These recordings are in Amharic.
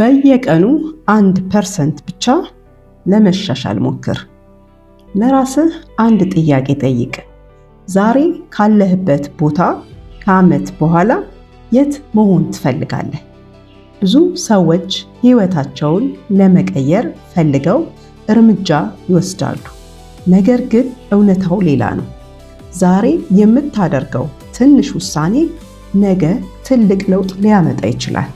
በየቀኑ 1% ብቻ ለመሻሻል ሞክር። ለራስህ አንድ ጥያቄ ጠይቅ። ዛሬ ካለህበት ቦታ ከዓመት በኋላ የት መሆን ትፈልጋለህ? ብዙ ሰዎች ሕይወታቸውን ለመቀየር ፈልገው እርምጃ ይወስዳሉ። ነገር ግን እውነታው ሌላ ነው። ዛሬ የምታደርገው ትንሽ ውሳኔ ነገ ትልቅ ለውጥ ሊያመጣ ይችላል።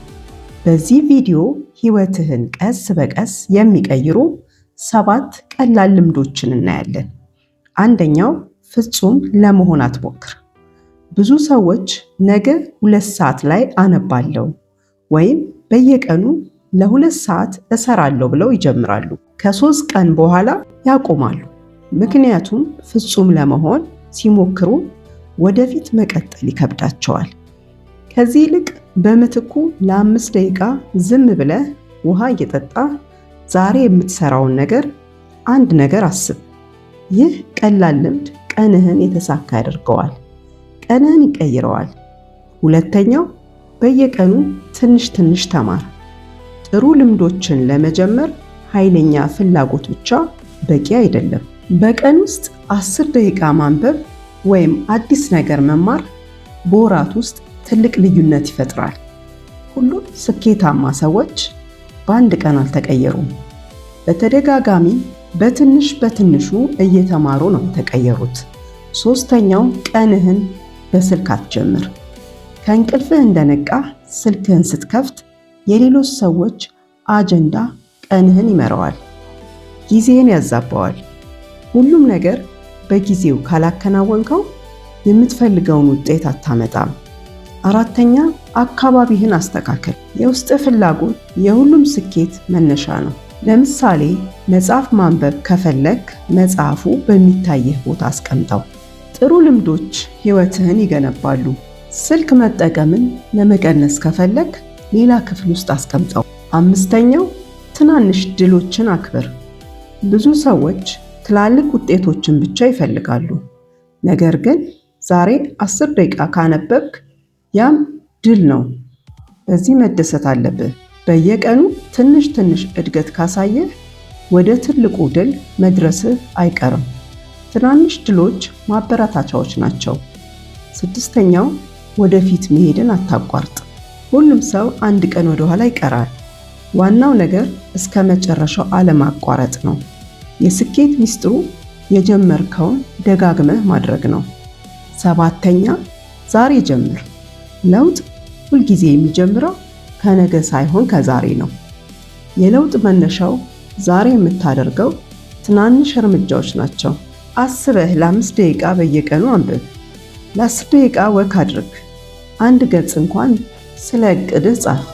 በዚህ ቪዲዮ ሕይወትህን ቀስ በቀስ የሚቀይሩ 7 ቀላል ልምዶችን እናያለን። አንደኛው፣ ፍጹም ለመሆን አትሞክር። ብዙ ሰዎች ነገ 2 ሰዓት ላይ አነባለሁ ወይም በየቀኑ ለ2 ሰዓት እሰራለሁ ብለው ይጀምራሉ። ከ3 ቀን በኋላ ያቆማሉ። ምክንያቱም ፍጹም ለመሆን ሲሞክሩ ወደፊት መቀጠል ይከብዳቸዋል። ከዚህ ይልቅ በምትኩ ለ5 ደቂቃ ዝም ብለህ ውሃ እየጠጣህ ዛሬ የምትሰራውን ነገር አንድ ነገር አስብ። ይህ ቀላል ልምድ ቀንህን የተሳካ ያደርገዋል፣ ቀንህን ይቀይረዋል። ሁለተኛው፣ በየቀኑ ትንሽ ትንሽ ተማር። ጥሩ ልምዶችን ለመጀመር ኃይለኛ ፍላጎት ብቻ በቂ አይደለም። በቀን ውስጥ 10 ደቂቃ ማንበብ ወይም አዲስ ነገር መማር በወራት ውስጥ ትልቅ ልዩነት ይፈጥራል። ሁሉም ስኬታማ ሰዎች በአንድ ቀን አልተቀየሩም። በተደጋጋሚ በትንሽ በትንሹ እየተማሩ ነው የተቀየሩት። ሶስተኛው፣ ቀንህን በስልክ አትጀምር። ከእንቅልፍህ እንደነቃህ ስልክህን ስትከፍት የሌሎች ሰዎች አጀንዳ ቀንህን ይመራዋል፣ ጊዜህን ያዛባዋል። ሁሉም ነገር በጊዜው ካላከናወንከው የምትፈልገውን ውጤት አታመጣም። አራተኛ፣ አካባቢህን አስተካክል። የውስጥ ፍላጎት የሁሉም ስኬት መነሻ ነው። ለምሳሌ መጽሐፍ ማንበብ ከፈለግክ መጽሐፉ በሚታይህ ቦታ አስቀምጠው። ጥሩ ልምዶች ህይወትህን ይገነባሉ። ስልክ መጠቀምን ለመቀነስ ከፈለግክ ሌላ ክፍል ውስጥ አስቀምጠው። አምስተኛው፣ ትናንሽ ድሎችን አክብር። ብዙ ሰዎች ትላልቅ ውጤቶችን ብቻ ይፈልጋሉ። ነገር ግን ዛሬ 10 ደቂቃ ካነበብክ ያም ድል ነው። በዚህ መደሰት አለብህ። በየቀኑ ትንሽ ትንሽ እድገት ካሳየህ ወደ ትልቁ ድል መድረስህ አይቀርም። ትናንሽ ድሎች ማበረታቻዎች ናቸው። ስድስተኛው፣ ወደፊት መሄድን አታቋርጥ። ሁሉም ሰው አንድ ቀን ወደኋላ ይቀራል። ዋናው ነገር እስከ መጨረሻው አለማቋረጥ ነው። የስኬት ሚስጥሩ የጀመርከውን ደጋግመህ ማድረግ ነው። ሰባተኛ፣ ዛሬ ጀምር። ለውጥ ሁልጊዜ የሚጀምረው ከነገ ሳይሆን ከዛሬ ነው። የለውጥ መነሻው ዛሬ የምታደርገው ትናንሽ እርምጃዎች ናቸው። አስበህ ለ5 ደቂቃ በየቀኑ አንብብ። ለ10 ደቂቃ walk አድርግ። አንድ ገጽ እንኳን ስለ እቅድህ ጻፍ።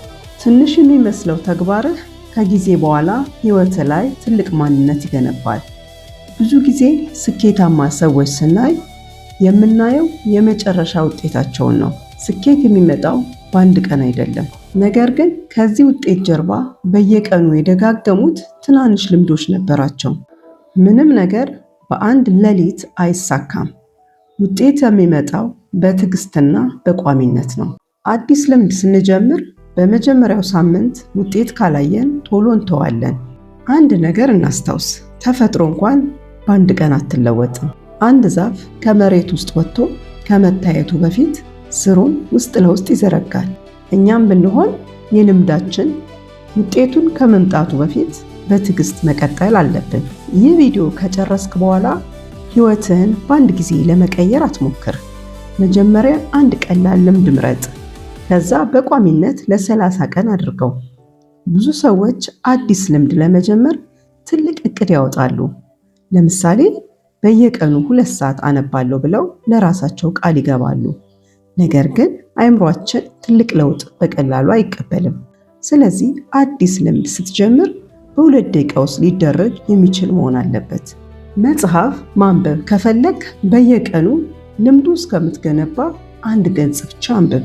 ትንሽ የሚመስለው ተግባርህ ከጊዜ በኋላ ሕይወትህ ላይ ትልቅ ማንነት ይገነባል። ብዙ ጊዜ ስኬታማ ሰዎች ስናይ የምናየው የመጨረሻ ውጤታቸውን ነው። ስኬት የሚመጣው በአንድ ቀን አይደለም። ነገር ግን ከዚህ ውጤት ጀርባ በየቀኑ የደጋገሙት ትናንሽ ልምዶች ነበራቸው። ምንም ነገር በአንድ ሌሊት አይሳካም። ውጤት የሚመጣው በትዕግስትና በቋሚነት ነው። አዲስ ልምድ ስንጀምር በመጀመሪያው ሳምንት ውጤት ካላየን ቶሎ እንተዋለን። አንድ ነገር እናስታውስ፣ ተፈጥሮ እንኳን በአንድ ቀን አትለወጥም። አንድ ዛፍ ከመሬት ውስጥ ወጥቶ ከመታየቱ በፊት ስሩን ውስጥ ለውስጥ ይዘረጋል። እኛም ብንሆን የልምዳችን ውጤቱን ከመምጣቱ በፊት በትዕግስት መቀጠል አለብን። ይህ ቪዲዮ ከጨረስክ በኋላ ሕይወትህን በአንድ ጊዜ ለመቀየር አትሞክር። መጀመሪያ አንድ ቀላል ልምድ ምረጥ። ከዛ በቋሚነት ለ30 ቀን አድርገው። ብዙ ሰዎች አዲስ ልምድ ለመጀመር ትልቅ እቅድ ያወጣሉ። ለምሳሌ በየቀኑ 2 ሰዓት አነባለሁ ብለው ለራሳቸው ቃል ይገባሉ። ነገር ግን አእምሯችን ትልቅ ለውጥ በቀላሉ አይቀበልም። ስለዚህ አዲስ ልምድ ስትጀምር በ2 ደቂቃ ውስጥ ሊደረግ የሚችል መሆን አለበት። መጽሐፍ ማንበብ ከፈለግክ በየቀኑ ልምዱ እስከምትገነባ አንድ ገጽ ብቻ አንብብ።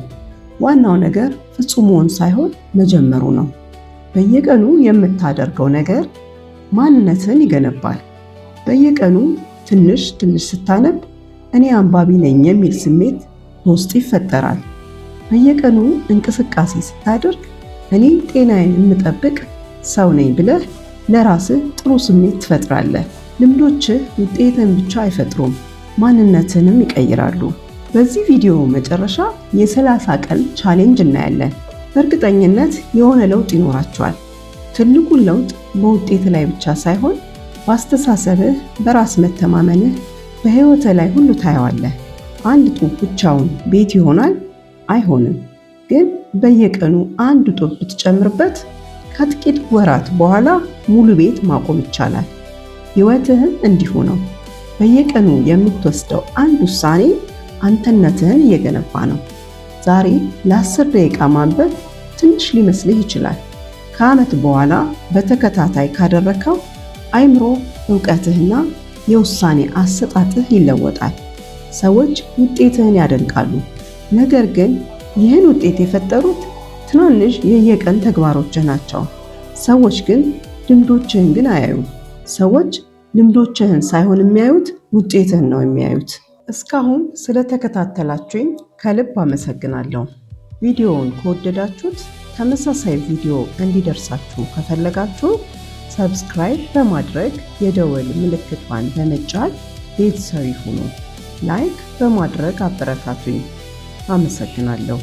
ዋናው ነገር ፍጹም መሆን ሳይሆን መጀመሩ ነው። በየቀኑ የምታደርገው ነገር ማንነትህን ይገነባል። በየቀኑ ትንሽ ትንሽ ስታነብ እኔ አንባቢ ነኝ የሚል ስሜት በውስጥህ ይፈጠራል። በየቀኑ እንቅስቃሴ ስታደርግ እኔ ጤናዬን የምጠብቅ ሰው ነኝ ብለህ ለራስህ ጥሩ ስሜት ትፈጥራለህ። ልምዶችህ ውጤትን ብቻ አይፈጥሩም፣ ማንነትህንም ይቀይራሉ። በዚህ ቪዲዮ መጨረሻ የ30 ቀን challenge እናያለን። በእርግጠኝነት የሆነ ለውጥ ይኖራችኋል። ትልቁን ለውጥ በውጤት ላይ ብቻ ሳይሆን በአስተሳሰብህ፣ በራስ መተማመንህ፣ በህይወትህ ላይ ሁሉ ታየዋለህ። አንድ ጡብ ብቻውን ቤት ይሆናል? አይሆንም። ግን በየቀኑ አንድ ጡብ ብትጨምርበት ከጥቂት ወራት በኋላ ሙሉ ቤት ማቆም ይቻላል። ህይወትህም እንዲሁ ነው። በየቀኑ የምትወስደው አንድ ውሳኔ አንተነትህን እየገነባ ነው። ዛሬ ለ10 ደቂቃ ማንበብ ትንሽ ሊመስልህ ይችላል። ከዓመት በኋላ በተከታታይ ካደረግከው አይምሮ፣ እውቀትህና የውሳኔ አሰጣጥህ ይለወጣል። ሰዎች ውጤትህን ያደንቃሉ። ነገር ግን ይህን ውጤት የፈጠሩት ትናንሽ የየቀን ተግባሮችህ ናቸው። ሰዎች ግን ልምዶችህን ግን አያዩም። ሰዎች ልምዶችህን ሳይሆን የሚያዩት ውጤትህን ነው የሚያዩት። እስካሁን ስለተከታተላችሁኝ ከልብ አመሰግናለሁ። ቪዲዮውን ከወደዳችሁት፣ ተመሳሳይ ቪዲዮ እንዲደርሳችሁ ከፈለጋችሁ subscribe በማድረግ የደወል ምልክቷን በመጫን ቤተሰብ ይሁኑ። Like በማድረግ አበረታቱኝ። አመሰግናለሁ።